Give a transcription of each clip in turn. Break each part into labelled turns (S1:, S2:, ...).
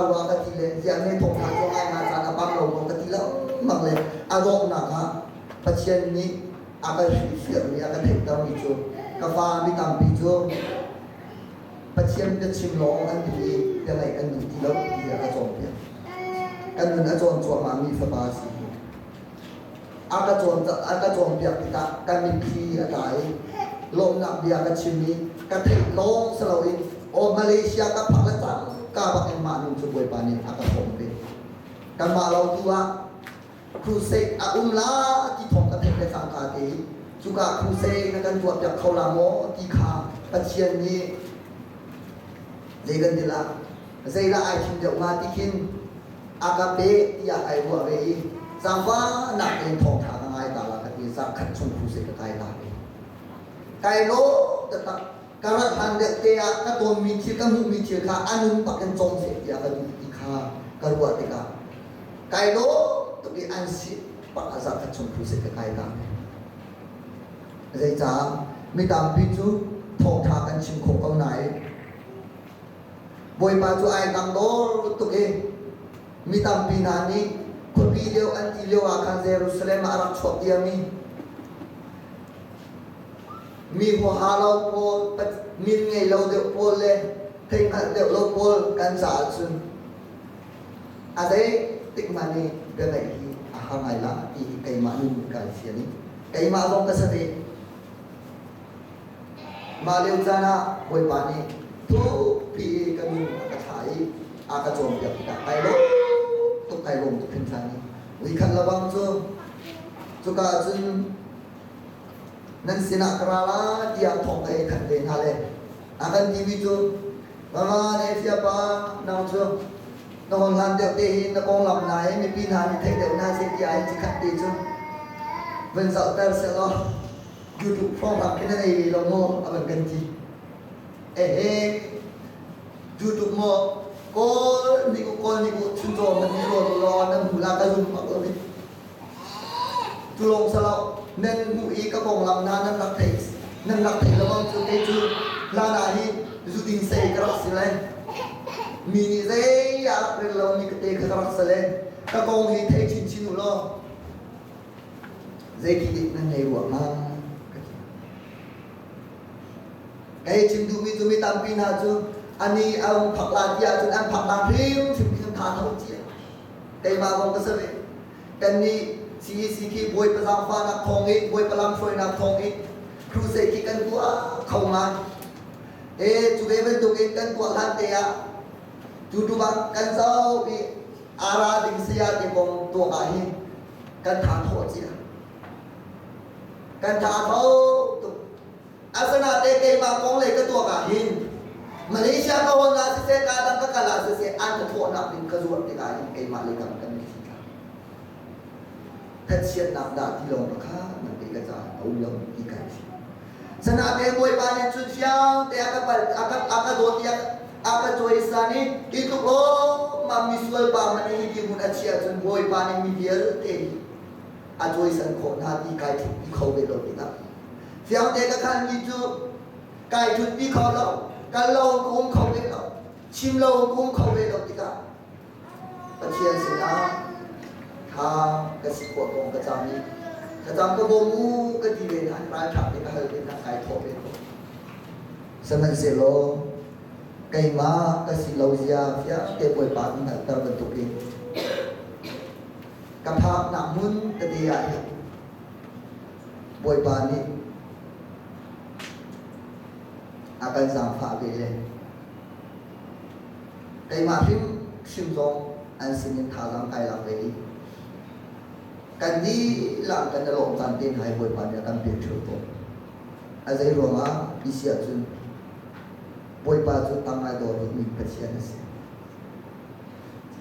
S1: Rua ka ti le ziah ne thawngtha cu ngai nga caan a bang lo maw ka ti lengmang le a donghnak ah Pathian nih a ka hrilhfiahmi a ka theihtermi cu ka fa mi tampi cu Pathian biachim lawng an duh i bia ngaih an duh ti lo ti a ka cawnpiak. Kan nun a cawn cuahmahmi fapa a si. A ka cawn a ka cawnpiak tikah ka mitthli a tla i lawmhnak bia ka chim i ka theih lawng si loin aw Malaysia ka phak le cangka bak in mah nun cu Bawipa nih a ka hrawm ve. Kanmah lo tu ah crusade a um la ti thawng ka theih le cangka te cuka crusade na kan tuahpiak kho la maw ti kha Pathian nih zei kan ti la zeidah ai thim deuh hnga ti khin a ka pek tiah ai ruah ve i zaangfahnak tein thawngṭha ka ngai ta la ka ti zarhkhat chung crusade ka kai ta ve. Kai lawm taktak ka rat hlan deuh te ah ka tawnmi thil ka hmuhmi thil kha a nun bak in cawm seh tiah ka duh ti kha ka ruah tikah kai lawm tuk i an si bak ah zarhkhat chung crusade ka kai ta ve. Zeicah mi tampi cu thawngṭha kan chim khawh ko nain Bawipa cu ai dangdor tuk i mi tampi hna nih khuapi lio an ti lio ah khan Jerusalem ah a rak chuak diami mi huaha lo pawl, min ngei lo deuh pawl le theihhngalh deuh lo pawl kan caah cun a zei tik hmanh i bia ngaih hi a har ngai la ti hi keimah nun kai fian i keimah zong ka si ve. Mah lio caan ah Bawipa nih thukpi i ka nun a ka thlah i a ka cawnpiak tikah kai lawm tuk kai lawm tuk hringhran i voikhat lebang cu cuka ah cun nan sinah ka ra la tiah thawng ka hei thanh ve hna le a kan timi cu Mama ne fiapa nang cu na hon hlan deuh te hi na konglam hna hi mipi hna nih theih deuh hna seh tiah hi cikhat te cu vun zohter sehlaw YouTube hrawnghrang khi na nei ve lo maw a van kan ti. Ehe YouTube maw kawl ni ku kawl ni ku chuncaw man ni rawl law nan hmu la ka zum bak lo mi. Tu lawng salo nan hmu i ka konglam hna nan rak thei nan rak thei lo bang cu kei cu hlan ah hi zu ding sei ka rak si le mi nih zei ah rak rel lo mi ka te kha ka rak si le ka kong hi thei chinchin u law Zeiti dik nan ngei rua hnga? Ka ti. Kei chim duhmi cu mi tampi hna cu ani a hung phak la ti ahcun an phak la hrimhrim khi tha tho cia. Keimah zong ka si ve. Kannih CEC khi Bawipa zaangfahnak thawng in Bawipa lamhruainak thawng in crusade khi kan tuah kho ngai. E cu ve bantukin kan tuah hlan te ah cu tu bang kan zoh i ara ding saya te kong tuak ah hin kan tha thawh cia kan tha tho tuk asana te keimah kong lei ka tuak ah hin Malaysia ka hon ah siseh ka dang ka kal ah siseh an ka thawhnak ding ka zuar tikah hin keimah lei kam kan thi tla thatchiatnak dah ti lawng ka kha nan te ka ca a um lo ti kai si sana te bawipa nih cun fiang te a ka pal a ka a ka dawt i a ka cawisan i hi tluk lawmmam misual pa hmanh hi ti hmun a chiah cun bawipa nih mi vialte hi a cawisan khawh hna ti kai thutpi kho ve lo tikah fiang te ka khan mi cu kai thutpi kho lo kal lo ka um kho ve lo chim lo ka um kho ve lo tikah Pathian sinah tha ka si khawh kong ka cam i thlacam ka bawm u ka ti ve hna ralṭha te ka hal ve hna kai thawh ve ko. Sihmanhsehlaw keimah ka si lo zia fiang te Bawipa ka hngalhter bantukin ka phaknak hmun tete ah hin Bawipa nih a kan zaangfah ve le Keimah hrimhrim zong an sinin thazaang kai lak ve i kan dihlak kan i lawm caan te hna hi Bawipa nih a kan pek ṭheo tawn. A zei ruangah ti si ahcun Bawipa cu tang ai dawr tukmi Pathian a si.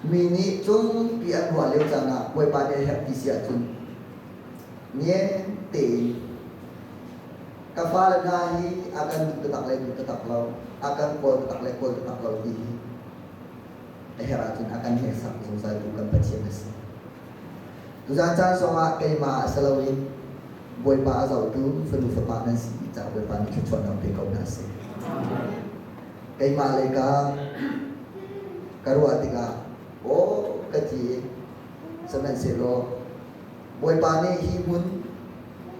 S1: Mi nih cungpi an ruah lio caan ah Bawipa nih a herh ti si ahcun niam tein Ka fale hna hi a kan duh taktak le duh taktak lo, a kan kawl taktak le kawl taktak lo ti hi a herh ahcun a kan hneksak zungzaltu kan Pathian a si. Tuzaan caan zongah keimah ah si loin Bawipa a zohtu fanu fapa nan si caah Bawipa nih thluachuahnak pe ko hna seh. Keimah lei ka Ka ruah tikah aw ka ti i sihmanhsehlaw Bawipa nih hi hmun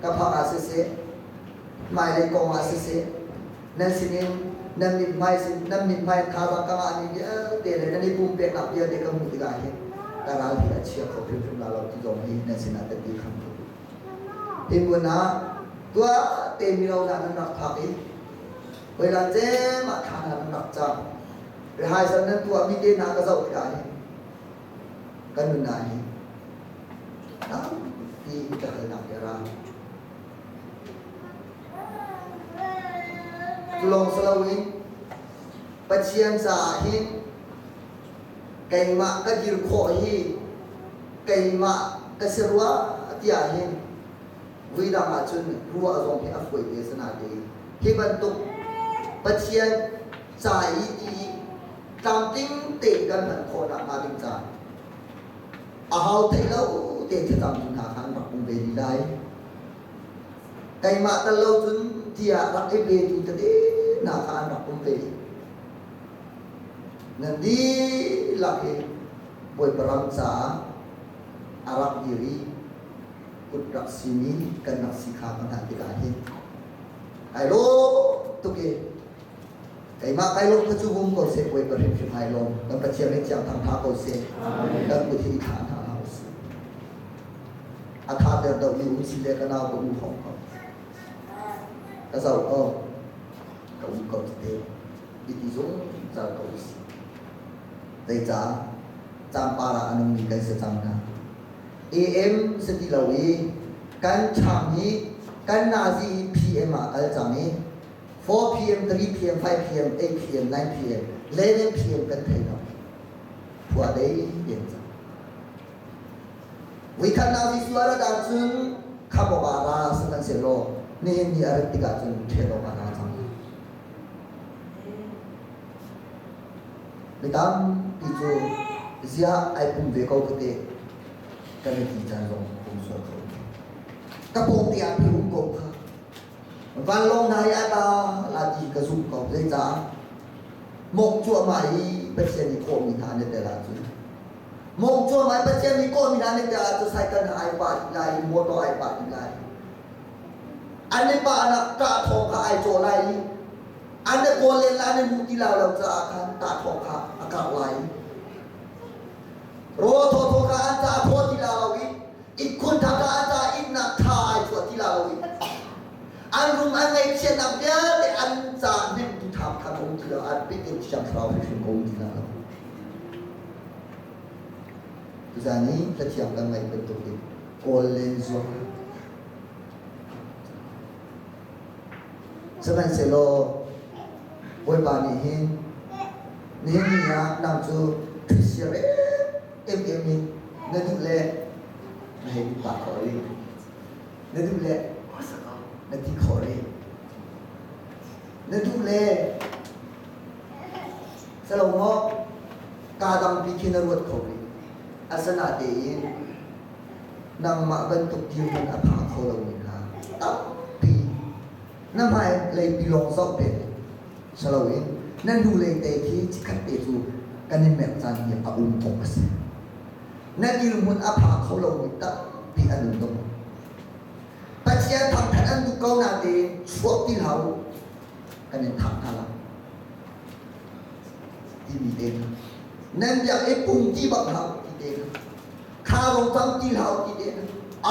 S1: ka phak ah siseh, hmailei kong ah siseh, nan sinin nan mithmai sin nan mithmai thazaang ka ngahmi vialte le nan i pumpeknak vialte ka hmuh tikah hin ka ral hi a chia kho hrimhrim la lo ti zong hi nan sinah ka ti kham ko. Hi hmun ah tuah te mino hna nan rak phak i Hawila cem ah thla hna nan rak cam. Rehearsal nan tuahmi te hna ka zoh tikah hin kan nun ah hin tampi ka halnak hi a ra. Cu lawng si loin Pathian caah hin keimah ka dir khawh hi keimah ka si rua tiah hin Vuidang ahcun ruah zong hi a fawi te si natein hi bantuk Pathian ca i ti i tlamtling tein kan hman khawh nakhnga ding caah a hau theih lo te thlacamtu hna kha an rak um ve rih lai. Keimah tal lo cun tiah rak i petu tete hna kha an rak um ve. Nan dihlak hi Bawipa ram caah a rak dir i kut rak simi kan rak si kha ka hngalh tikah hin ai lawm tuk i keimah kai lawm kha cu vum ko seh Bawipa hrimhrim ai lawm kan Pathian nih thiang thang tha ko seh kan kut hi i thla hna hlah usih a tha ter doh mi um si le ka nau ka u hong ko ka zoh ko ka u ko tete iti zungzal ko usih zeicah caan par ah a nungmi kan si cang hna AM si ti lo i kan ṭhang hi kan nazi hi PM ah a kal cang i 4 PM, 3 PM, 5 PM, 8 PM, 9 PM, 11 PM kan thei lo. Khua dei deng cang. Voikhat nazi sual a dah cun kham awk ah ra sihmanhsehlaw nihin ni a rat tikah cun ṭhen awk ah ra cang. Mi tampi cu ziah ai pum ve ko ka te kan i ti caan zong um sual kho. Ka pawng te ah phi um ko kha. Vanlawng hna hi a ta la ti ka zumh ko. Zeicah? Mawk cuahmah i Pathian i kawhmi hna an i tel ahcun mawk cuahmah i Pathian i kawhmi hna an i tel ahcun cycle hna ai pah dih lai i motor ai pah dih lai. An i pahnak ṭah thawng kha ai cawh lai i An i kawl len le an i hmuh ti lai lo caah khan tahthawh kha a karh lai. Rawl thawthaw kha an caah thaw ti la lo i ihkhun tha kha an caah ihnak tha ai chuah ti la lo i an rum an ngaihchiatnak vialte an caah hnemtu tham kha a um ti lo an bik in thiang thlarau hrimhrim a um ti la lo. Tuzan i cathiang kan ngaih bantuk in kawl len zuam Sihmanhsehlaw Bawipa nih hin nihin ni ah nang cu ṭhutsia emem in na duh le na hei duh pah khawh rih. Na duh le na ti khawh rih. Na duh le salo maw kaa dangpi khi na ruat kho rih. Asinatein nangmah bantuk dirhmun a pha kho lomi hna tampi na hmailei pi lawng zoh peng si loin na hnulei te khi chikkhat te cu kan in merh caan hi a um awk a si. Na dirhmun a pha kho lomi tampi an um tuk. Pathian thangthat an duh ko natein chuak ti hlah u kan in thah hna lai timi te kha nan biak i pung ti bak hlah ti te kha Kha rong cang ti hlah ti te na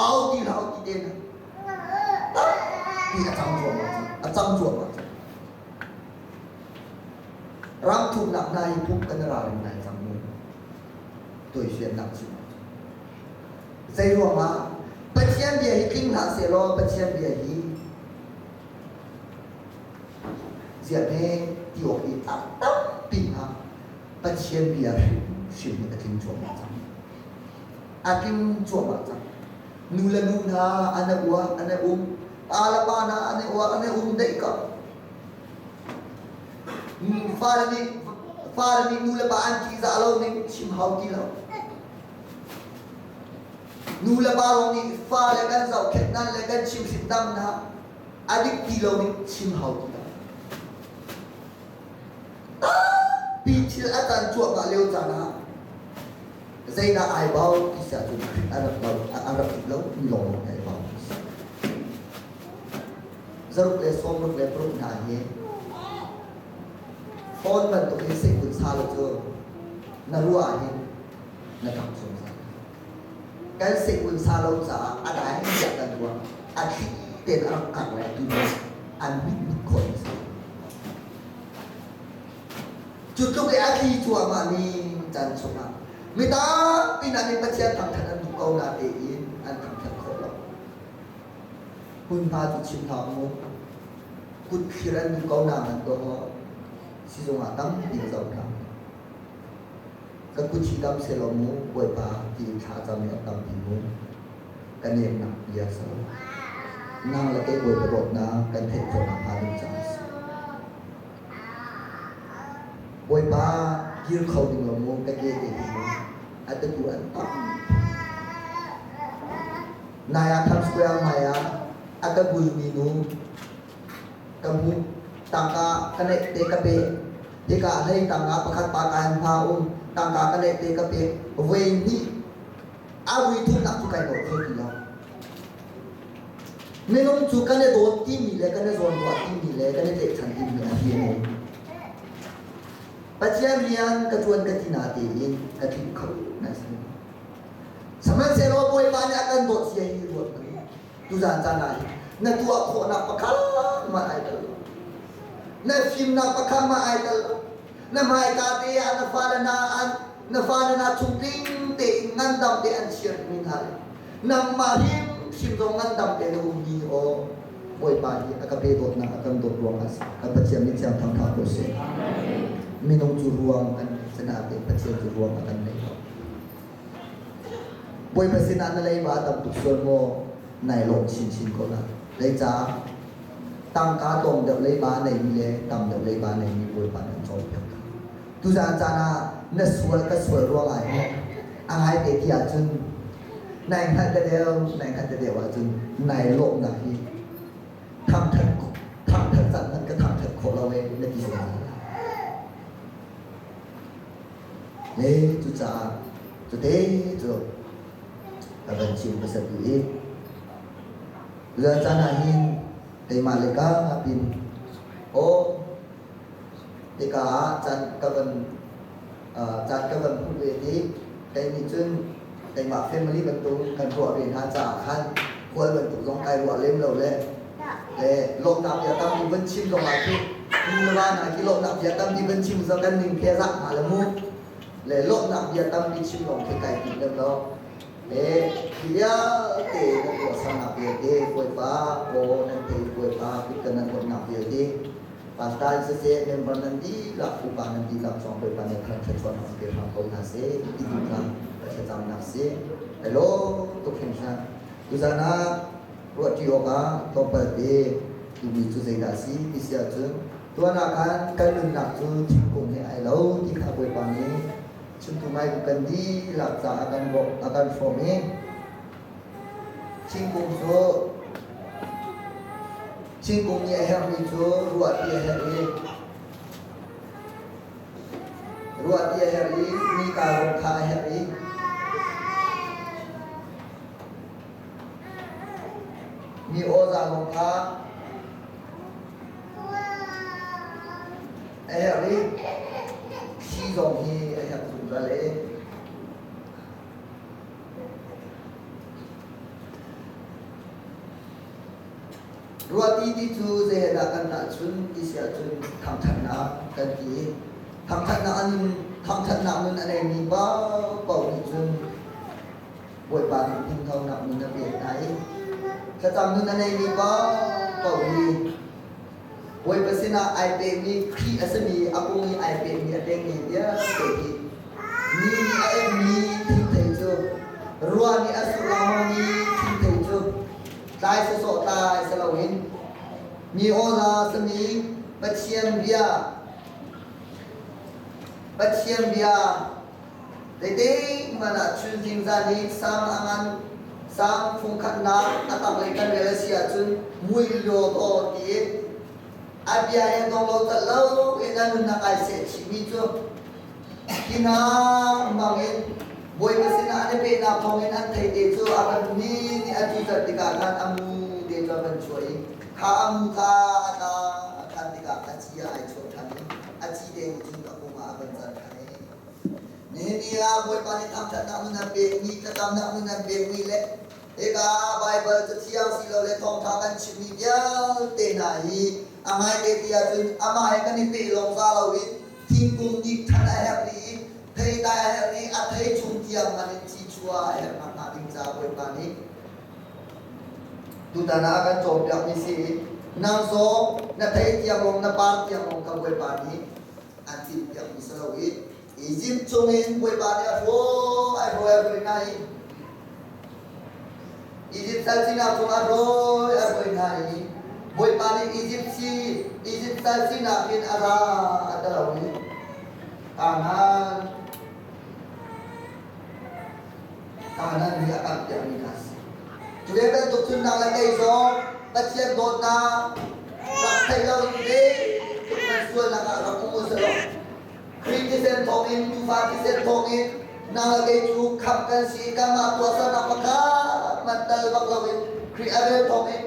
S1: au ti hlah ti te na ti a cang cuahmah cang a cang cuahmah cang ram thumnak hna hi phuk kan ralring ngai cang mu tuaifiannak chim zei ruangah Pathian bia hi tling hlah sehlaw Pathian bia hi ziah ne ti awk hi a tampi hnga Pathian bia hrimhrim hi a tling cuahmah cang. A tling cuahmah cang. Nu le nu hna an i uah, an i um. Pa le pa hna an i uah, an i um deih ko. Fale nih fale nih nu le pa an ṭihzah lo ning chim hau ti lo. Nu le pa lawng nih fale kan zohkhenh hna le kan chimhhrinh hna a dik ti lo ning chim hau ti lo. Tampi. thil a can cuahmah lio caan ah zeidah ai bau ti si ahcun Khrih a rak lo a rak lo mi lawnglawng ai bau. Zaruk le sawmruk le paruk hna hi phone bantuk in seikun sa lo cu na ruah ah hin na ṭang zungzal. Kan seikun sa lo caah a dai tiah kan ruah. A thli tein a rak kak le tu an mit mit khawh in si. Cu tluk i a tli cuahmah mi caan chungah mi tampi hna nih Pathian thangṭhat an duh ko natein an thangṭhat khawh lo. Hmunhma cu chim hlah mu. Kut thlir an duh ko na man dawh sizung ah tampi ka zoh hna. Ka kut hi dam selaw mu Bawipa tiin thla cam i a tampi mu. Ka nemnak bia si lo. Nang le kei Bawipa dawtnak kan theih khawh nakhnga ding caah a si. Bawipa kir kho ding lo mu ka ke te hi mu a tatu an tam. Nai ah Times Square hmai ah a ka bulmi nu ka hmuh. Tangka ka neih te ka pe. Hika hlei tangka pakhat pa ka han hna um. Tangka ka neih te ka pe. Voi hnih a vui thumnak cu kai nawl kho ti lo. Minung cu kan i dawt timi le kan i zawnruah timi le kan i tlaihchan timi a hi a um. Pathian rian ka ṭuan ka ti na tein ka tlinh kho na si. Sihmanhsehlaw Bawipa nih a kan dawt sia hi ruat hmanh. Tuzaan caan ah hin na tuah khawhnak pakhat mah ai tel lo. Na fimnak pakhat mah ai tel lo. Na hmaika te ah na fale hna an na fale hna chungtling tein ngandam te an chiar mi hna le nangmah hrimhrim zong ngandam te na um mi aw Bawipa hi a ka pe dawtnak a kan dawt ruang ah kan Pathian nih thiang thangtha ko seh. Minung cu ruang kan sinain Pathian cu ruang a kan nei lo. Bawipa sinah na leiba a tam tuk sual maw? Nai lawm chinchin ko lai. Zeicah? Tangka tlawm deuh leiba a neimi le tam deuh leiba a neimi Bawipa nih an cawnpiak hna. Tuzaan caan ah na sual ka sual ruangah hin a ngaite ti ahcun nai hngalh te deuh, nai hngalh te deuh ahcun nai lawmhnak hi thangṭhat thangṭhat caan hmanh ka thangṭhat khawh lo ee na ti zungzal lai. Le cucaah cute cu ka van chim hmasa tu i caan ah hin keimah le ka pin aw tika ah caan ka van caan ka van hmuh ve ti kei nih cun keimah family bantuk kan ruah ve hna caah khan khual bantuk zong kai ruah lem lo le le lawmhnak bia tampi van chim zong ah khi nu le va hna khi lawmhnak bia tampi van chim zong kan ning khi a zak hnga le mu le lawmhnak bia tampi chim lawng khi kai tim lem lo le hi vialte nan tuahsernak vialte Bawipa aw nan thei Bawipa kut kan nan bawmhnak vialte pastor in siseh member nan dihlak upa nan dihlak zong Bawipa nih thangṭhat pe hram ko hna seh ti tu kha ka thlacamnak si hello tuk hringhran tuzan ah ruahṭi awkah tlawmpal te timi cu zeidah a si ti si ahcun tuan ah khan kan nunnak cu thingkung he ai lo ti kha Bawipa nih chimtu ngai kan dihlak caah a kan a kan hrawm i thingkung cu thingkung nih a herhmi cu ruahti a herh i ruahti a herh i nika zong kha a herh i Mi awza zong kha a herh i thli zong hi a herh zungzal i ruahti ti cu zei he dah kan tahchunh ti si ahcun thangṭhatnak kan ti i thangṭhatnak an thangṭhatnak nun a neimi paohpaoh nih cun Bawipa nih hmunthonak nun a pek hna i thlacam nun a neimi paohpaoh hi Bawipa sinah ai pehmi Khrih a simi a kung i ai pehmi a tengmi vialte hi mi nih a emmi thingthei cu ruah nih a sur lengmangmi thingthei cu tlai sawsawh tlai si loin mi awla sami Pathian bia Pathian bia Zeitik hmanh ah chun zingzan i sang a ngan, sang fungkhatnak a tanglei kan rel a si ahcun mui law aw ti a bia he dong lo cat lo in a nunnak ai seh chihmi cu Hi hna bangin Bawipa sinah an i pehnak thawngin an theite cu a kan ni nih a cucat tikah khan a mu te cu a van chuah i kha a mu kha a tla ṭhan tikah a ci ah ai chuah ṭhan i a ci te nih cun a kung ah a van car ṭhan i nihin ni ah Bawipa nih thangṭhatnak nun an pekmi thlacamnak nun an pekmi le hika Baibal Cathiang silole thawngṭha kan chimmi vialte hna hi a ngaite ti ahcun amah he kan i peh lawng za loin thingkung nih ṭhan a herh i theitlai a herh i a thei chung tiang man in ci chuah a herh nakhnga ding caah Bawipa nih tutan ah a kan cawnpiakmi si i nang zong na thei tiang lawng na par tiang lawng ka Bawipa nih an timhpiakmi si lo i Izipt chungin Bawipa nih a hraw ai hrawi a hruai hna i Izipt sal sinak chungah a hrawi a hruai hna i Bawipa nih Izipt si Izipt sal sinak in a ra a ti lo i Kanaan Kanaan nih a kamhpiakmi kha a si. Cu ve bantuk cun nang le kei zong Pathian dawtnak rak theih lo in zeitluk nan sualnak ah rak um u selaw Khrih thisen thawngin Tuufa thisen thawngin nang le kei cu khamh kan si i kanmah tuahsernak pakhat hmanh tal bak loin Khrih a rel thawngin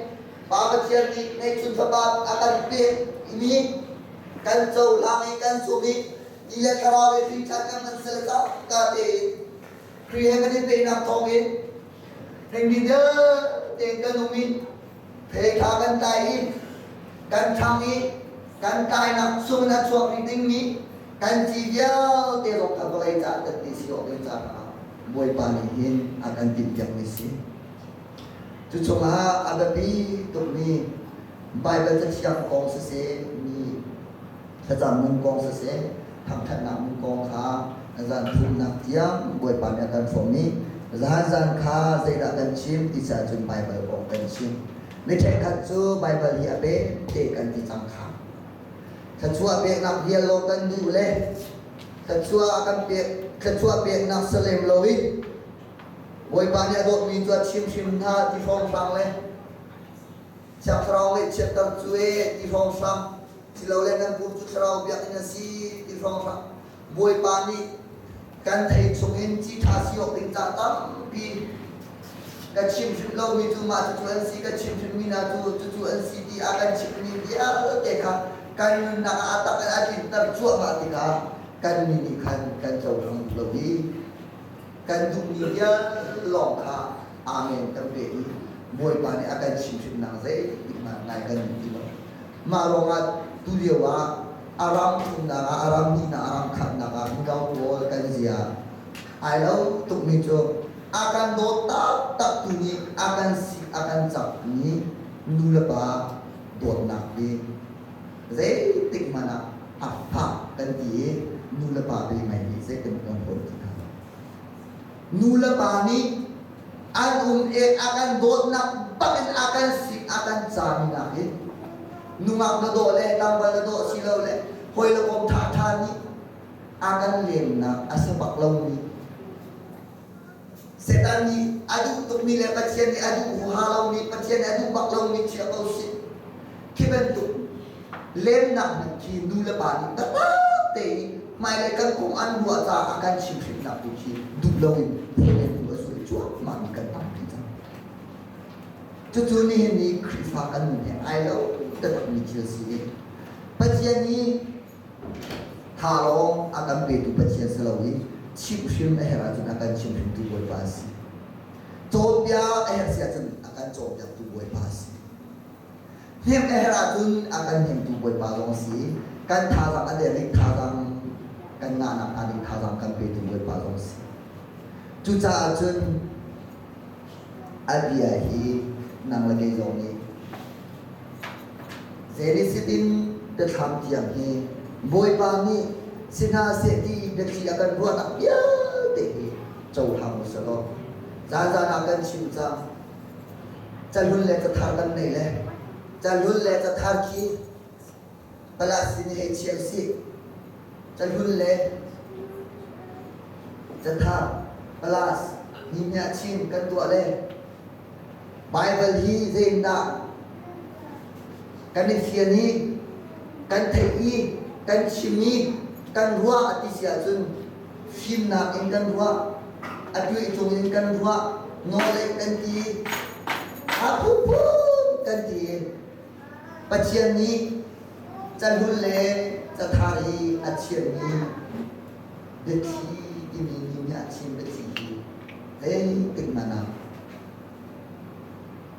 S1: Pa Pathian nih ngeihchun Fapa a kan pek mi kan cohlang i kan zumh i ti le thlarau i hrin ṭhan kan van si le cangka tein Khrih he kan i pehnak thawngin hringmi vialte kan um i thei-ṭha kan tlai i kan ṭhang i kan tlainak chungin a chuak rih dingmi kan ci vialte zong kha vawlei caah kan ti si awk ding caah Bawipa nih hin a kan timhpiakmi si. Cu chungah a biapi tukmi Baibal Cathiang kong siseh, mi thlacam nun kong siseh, thangṭhatnak nun kong kha zan thumnak tiang Bawipa nih a kan hrawm i zahan zan kha zeidah kan chim ti caah cun Baibal kong kan chim. Mi ṭhenkhat cu Baibal hi a pek te kan ti cang kha. Thluachuah peknak bia lawng kan duh le thluachuah a kan pek thluachuah peknak salem loin Bawipa nih a dawtmi cu a chim hrim hna ti hrawnghrang le Thiang Thlarau ngaihchiatter cu ee ti hrawnghrang silole nan pum cu Thlarau biakinn a si ti hrawnghrang Bawipa nih kan thei chungin ci ṭha si awk ding ca tampi ka chim hrim lomi cu mah cucu an si ka chim hrimmi hna cu cucu an si ti a kan chimhmi vialte kha kan nunnak ah a tak in a tlinter cuahmah tikah kan mi nih khan kan cohlang duh lo i kan duhmi vial lawng kha amen kan pe i Bawipa nih a kan chimhhrinnak zeitik hmanh ngai kan duh ti lo. Mah ruangah tulio ah a ram thumnak ah a ram hnihnak a ram khatnak ah Mino pawl kan zia ai lo tukmi cu a kan dawt taktak tu nih a kan sik a kan cakmi nu le pa dawtnak hi zeitik hmanh ah a fak kan ti i nu le pa pe mai nih zeitin kan huam ti hna lo. Nu le pa nih an um i a kan dawtnak bak in a kan sik a kan cami nakin nungak na dawh le tlangval na dawh si lo le hawi le kom ṭhaṭha nih a kan lemnak a si bak lomi Satan nih a duh tukmi le Pathian nih a duh huha lomi Pathian nih a duh bak lomi chia ko sih khi bantuk lemnak hmanh khi nu le pa nih taktak tein hmailei kan kong an ruah caah a kan chimhhrinhnak tu khi duh loin phung le hnu a zul cuahmahmi kan tampi cang. Cucu nihin ni Khrihfa kan nun he ai lo taktakmi thil si i Pathian nih tha lawng a kan petu Pathian si loin chimhhrim a herh ahcun a kan chimhrimtu Bawipa a si. Cawnpiak a herh si ahcun a kan cawnpiaktu Bawipa a si. Hnemh a herh ahcun a kan hnemtu Bawipa zong a si. Kan thazaang a der i thazaang kan ngahnak hnga ding thazaang kan petu Bawipa zong a si. Cucaah cun a bia hi nang le kei zong nih Genesis in biathlam tiang hi Bawipa nih si hna seh ti biathli a kan ruahnak vialte hi cohlang u sih law zan ah kan chim cang. Cahlun le cathar kan nei le cahlun le cathar khi Palestine hei chia usih. Cahlun le cathar Palas hi chin kan tuah le Baibal hi zeitindah kan i fian i kan theih i kan chim i kan ruah ti si ahcun. Fimnak in kan ruah, a tuihcung in kan ruah, nawlei kan ti, a phunphun kan ti. Pathian nih cahlun le cathar i a chiahmi biathli timi mi nih a chim biathli hi zeitik hmanh ah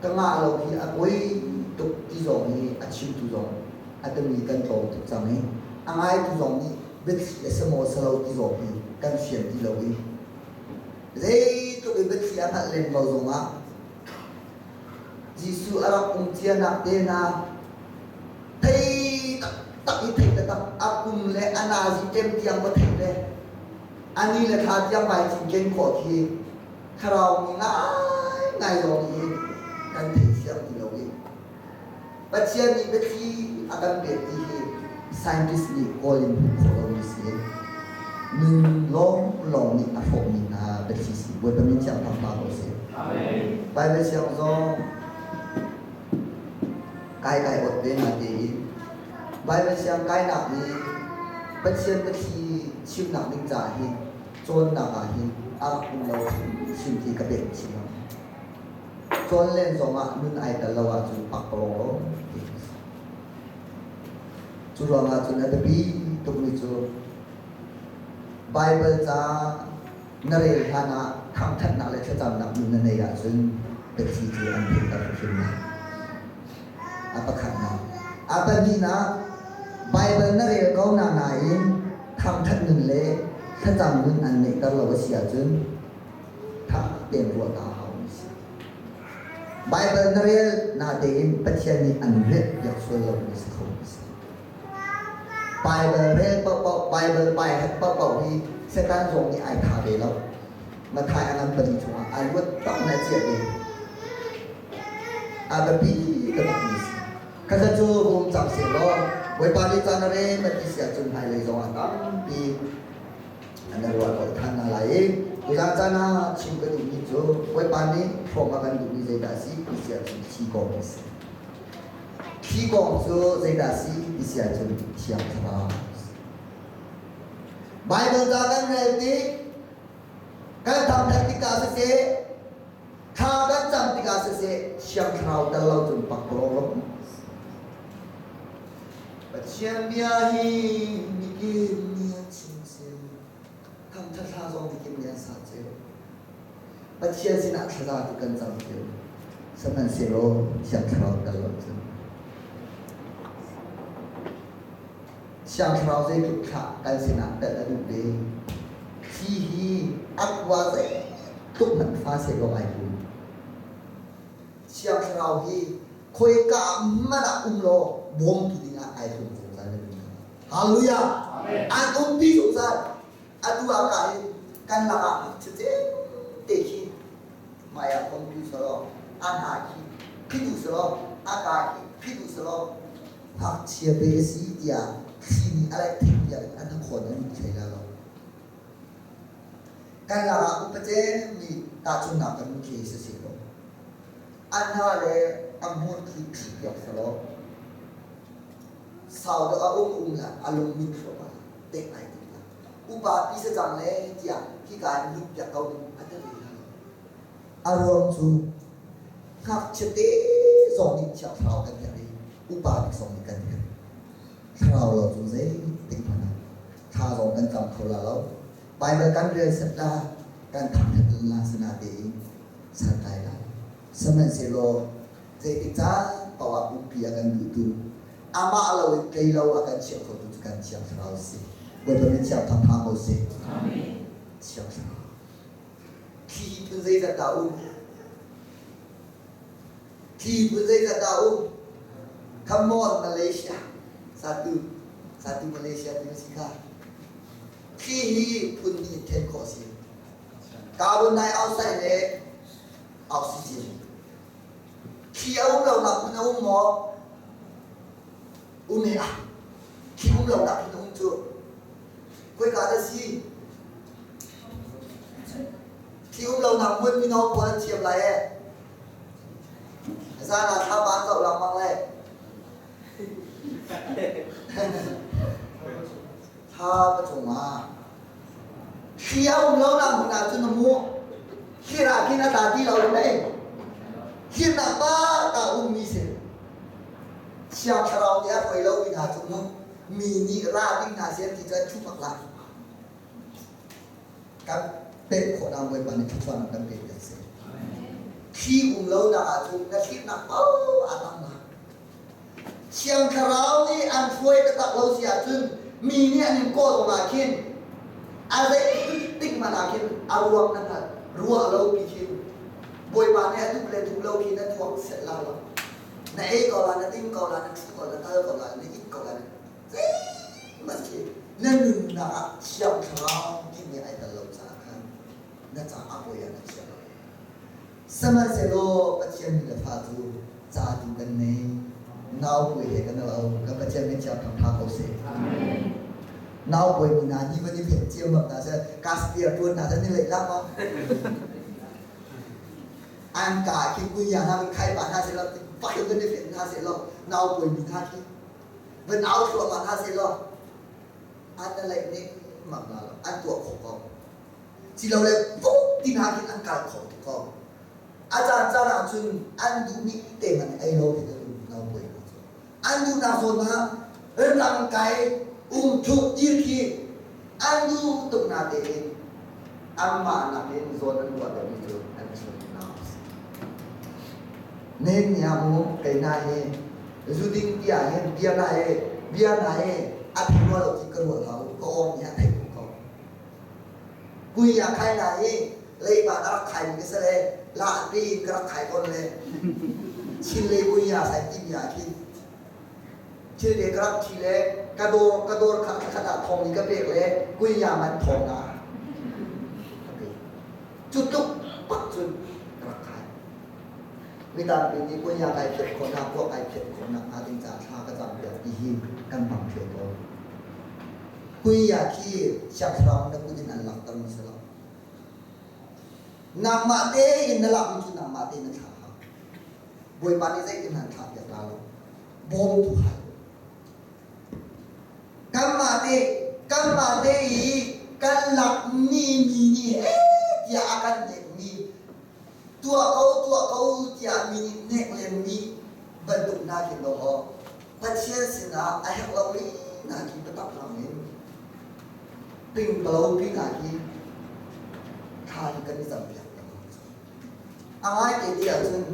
S1: ka ngah lo hi a poi tuk ti zong hi a chimtu zong a timi kan tlawm tuk cang i a ngaitu zong nih biathli a si maw si lo ti zong hi kan fian ti lo i zeitluk in biathli a hngalh lem lo zongah Jesuh a rak um cianak te hna thei taktak i thei taktak a kum le a nazi ṭem tiang va theih le a ni le thla tiang vai cinken khawh khi thlarau mi ngaingai zong hi kan theithiam ti lo i Pathian nih biathli a kan pek ti hi scientist nih kawl in hmuh khawh lomi si. Nun lawnglawng nih a hrawhmi hna biathli si. Bawipa min thiang thang hlah ko sih. Bible siang zong kai kai ot ve na tein Bible siang kainak nih Pathian biathli chimnak ding caah hin cawnnak ah hin a rak um lo hrimhrim ti ka pek chin lo. Cawn len zongah nun ai tel lo ahcun pakpalawng lo ti a si. Cu ruangah cun a biapi tukmi cu Baibal ca na rel hlan ah thangṭhatnak le thlacamnak nun na neih ahcun biathli cu an theihter hrimhrim lai. A pakhatnak. A pahnihnak, Baibal na rel ko na nain thangṭhat nun le thlacam nun an neihter lo a si ahcun ṭha tein ruah ta a haumi a si. Baibal na rel natein Pathian nih an relpiak sual lomi si kho a si. Baibal rel paohpaoh, Baibal pai hat paohpaoh hi Satan zong nih ai tha ve lo. Mathai a ngan pali chungah ai ruat bak na chiah ve. A biapi taktakmi si. Khakha cu rum cang seh law Bawipa nih caan a rem a ti si ahcun hmailei zongah tampi an ruah colh ṭhan hna lai i tuzaan caan ah chim ka duhmi cu Bawipa nih hrawm a kan duhmi zeidah a si ti si ahcun thi kong a si. Thi kong cu zeidah a si ti si ahcun Thiang Thlarau. Baibal ca kan rel tik, kan thangṭhat tikah siseh, thla kan cam tikah siseh, Thiang Thlarau tel lo cun pakpalawng lo. Pathian bia hi mikip nih an chim cio. Thangṭhat hla zong mikip nih an sa cio. Pathian sinah thlaza tu kan cam cio. Sihmanhsehlaw Thiang Thlarau tel lo cun Thiang Thlarau zeitluk thlah kan sinah tel a duh ve. Thi hi a kua zeitluk hmanh fa sehlaw ai tum. Thiang Thlarau hi khoika hmanh ah um law bawmtu dingah ai hlum zungzal na nun kha. Hallelujah! An umpi zungzal. Atu ah ka hin kan lakah ngakchia te khi hmai ah computer law a hna khi phidu selaw a ka khi phidu selaw ngakchia te a si tiah thli nih a laih thek piak in an khawn an hlei la lo. Kan lakah upa cemmi tahchunhnak kan khi si si lo. A hna le a hmur khi phih piak selaw sau deuh a um um la a lung mit thluahmah tek ai tim la. Upa pi sa cang le tiah hika in lut piak ko ding a ti ve hna lo. A ruang cu ngakchia te zong nih Thiang Thlarau kan herh i upa bik zong nih kan herh. Thlarau lo cu zeitik hmanh ah thla zong kan cam kho la lo. Baibal kan rel set la, kan thangṭhat la sinatein santlai la. Sihmanhsehlaw zeitik caan paoh ah umpi a kan duhtu, amah lo in tlei lo a kan chiah khotu cu kan Thiang Thlarau a si. Bawipa min thiang thangṭha ko seh. Thiang Thlarau. Thli phun zeizat dah um? Thli phun zeizat dah um? Come on Malaysia. Satu. Satu Malaysia ti si kha. Thli hi phun hnih in then khawh a si. Carbon dioxide le oxygen. Thli a um lonak hmun a um maw? Um he ah. Thli um lonak hmun a um cu. Khoika dah si? Thli um lonak hmun mino pawl an thiam lai ee. Zan ah thla an zoh lengmang lai. Thla pa cungah thli Thli a um lo nak hmun ah cun a mu. Thlir ah khin a tla ti lo mei. Thirnak pa ka ummi si. Thiang Thlarau nih a hruai lomi hna cu mu mi nih ra ding hna seh ti cu an thuh bak lai. Kan pek khawhnak Bawipa nih thluachuahnak kan pek piak seh. Thli um lonak ahcun na thlirnak paoh aa tam lai. Thiang Thlarau nih an hruai taktak lo si ahcun mi nih an in kawl zong ah khin a zeitik hmanh ah khin a ruang na hngalh ruah lo pi khin Bawipa nih a duh le duh lo khi na thuak set la lo. Na ei ko la, na ding ko la, na ṭhu ko la, na kal ko la, na it ko la, zeihmanh khi na nunnak ah Thiang Thlarau timi ai tel lo caah khan na caah poi ah na chia lo. Sihmanhsehlaw Pathian mi le fa cu ca tu kan nei. Nau puai he kan lo. Kan Pathian min thiang thangtha ko seh. Nau puai mi hna hi van i phen ciam bak hna seh. Kaspia tuan hna seh ni lei lak ma. An ka khi kunya hna van khai pa hna seh law pak in van i phen hna seh law nau puai mi hna khi van au thluahmah hna seh law an na leih ning mak la lo an tuah khawh ko. Silole vuk ti hna khin an kal kho tuk ko. A caan caan ah cun an duhmi te hmanh ei lo khin an um no puai hna cu. An duhnak zawn ah rang kai um thuk dir khi an duh tuk na tein anmah nakin zawn an ruah deuhmi cu an chung hna. Nen ni ah mu kei na hi zuding tiah hin bia na he bia na he a thei rua lo ti ka ruah lo ka awng nih a theih ko. Kui ah khai na i leiba na rak khai mi ka si le la ti in ka rak khai tawn le chin lei kui ah sai ti mi ah khin thil te ka rak thi le ka dawr ka dawr kha khat ah thong i ka pek le kui ya man thong na ka pe cu tluk pak cun ka rak khai mi tampi nih kui ya kai phiat khawh na kuak kai phiat khawh nak hnga ding caah thla ka cam piak ti hi kan hmang theu tawn. Kuiya khi siangthlarau na kut in an lakter mi si lo. Nangmah tein na lakmi cu nangmah tein na thlah hau. Bawipa nih zeitin an thlah piak la lo. Bawmtu hal. Kanmah te kanmah te i kan lakmi mi nih he tiah a kan nekmi tuah ko tuah ko tiah mi nih nek lemmi bantuk hna khin lo aw Pathian sinah a herh lomi hna khi biatak lang in pingpalo pi hna khi thla hi kan i campiak lengmang. A ngaite ti ahcun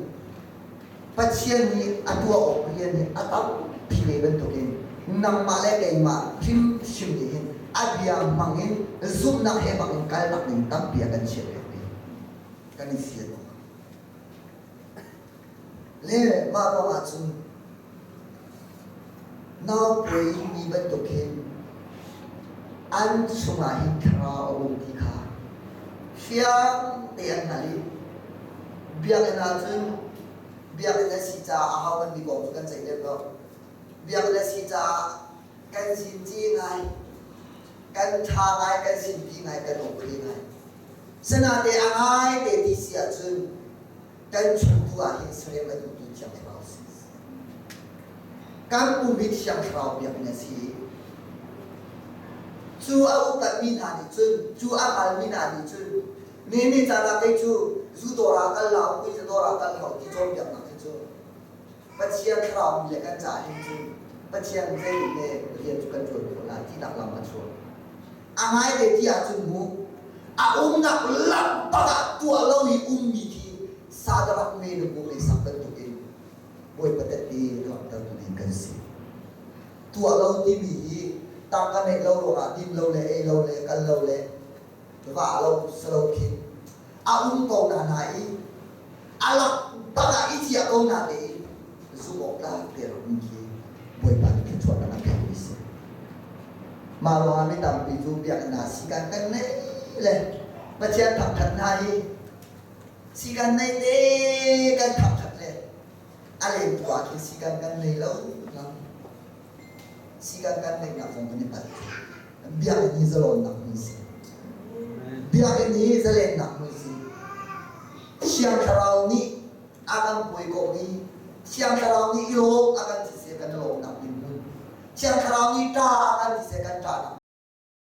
S1: Pathian nih a tuah awk rian hi a tampi ve bantukin nangmah le keimah hrimhrim nih hin a bia hmang in zumhnak he bang in kalnak ding tampi a kan chiahpiak ve. Kan i fian awk. Le mah ruangah cun naupuai mi bantuk hin an chungah hin thlarau a um ti kha fiang te an hngalh i biakinn ah cun biakinn a si caah aho hmanh mi kong cu kan ceih lem lo. Biakinn a si caah kan zinci ngai, kan ṭha ngai, kan sinpi ngai, kan okay ngai. Sinate a ngai te ti si ahcun kan chung tu ah hin serem a duhtu Thiang Thlarau si. Kan pum hi Thiang Thlarau biakinn a si. Cu a upatmi hna nih cun, cu a hngalmi hna nih cun, ni ni caan ah kei cu zu dawr ah kal lau, kui dawr ah kal hau ti cawnpiaknak hi cu Pathian Thlarau mi le kan caah hin cun Pathian zei le rian cu kan ṭuan khawh lai tinak lam a chuak. A ngaite ti ahcun mu, a umnak lam bak ah tuah lo i ummi khi Sadarak me le bu sak bantukin Bawipa tette langhtertu ding kan si. Tuah lo timi hi tangka neih lo ruangah din lo le ei lo le kal lo le va lo salo khin a um ko na na i a lak bak ah i ciah ko na tein zumh awk tlak te rak um khi Bawipa nih thluachuahnak a pekmi si. Mah ruangah mi tampi cu biakinn ah sikan kan nei le Pathian thangṭhat hna hi sikan nei te kan thangṭhat le a lengtu ah khin sikan kan nei lo sikan kan neihnak zong kan i palh. Biakinn hi zalawnnak hmun si. Biakinn hi zalennak hmun si. Thiang Thlarau nih a kan puai kawh i Thiang Thlarau nih i lawm a kan ti seh kan lawmnak ding hmun. Thiang Thlarau nih ṭa a kan ti seh kan ṭahnak.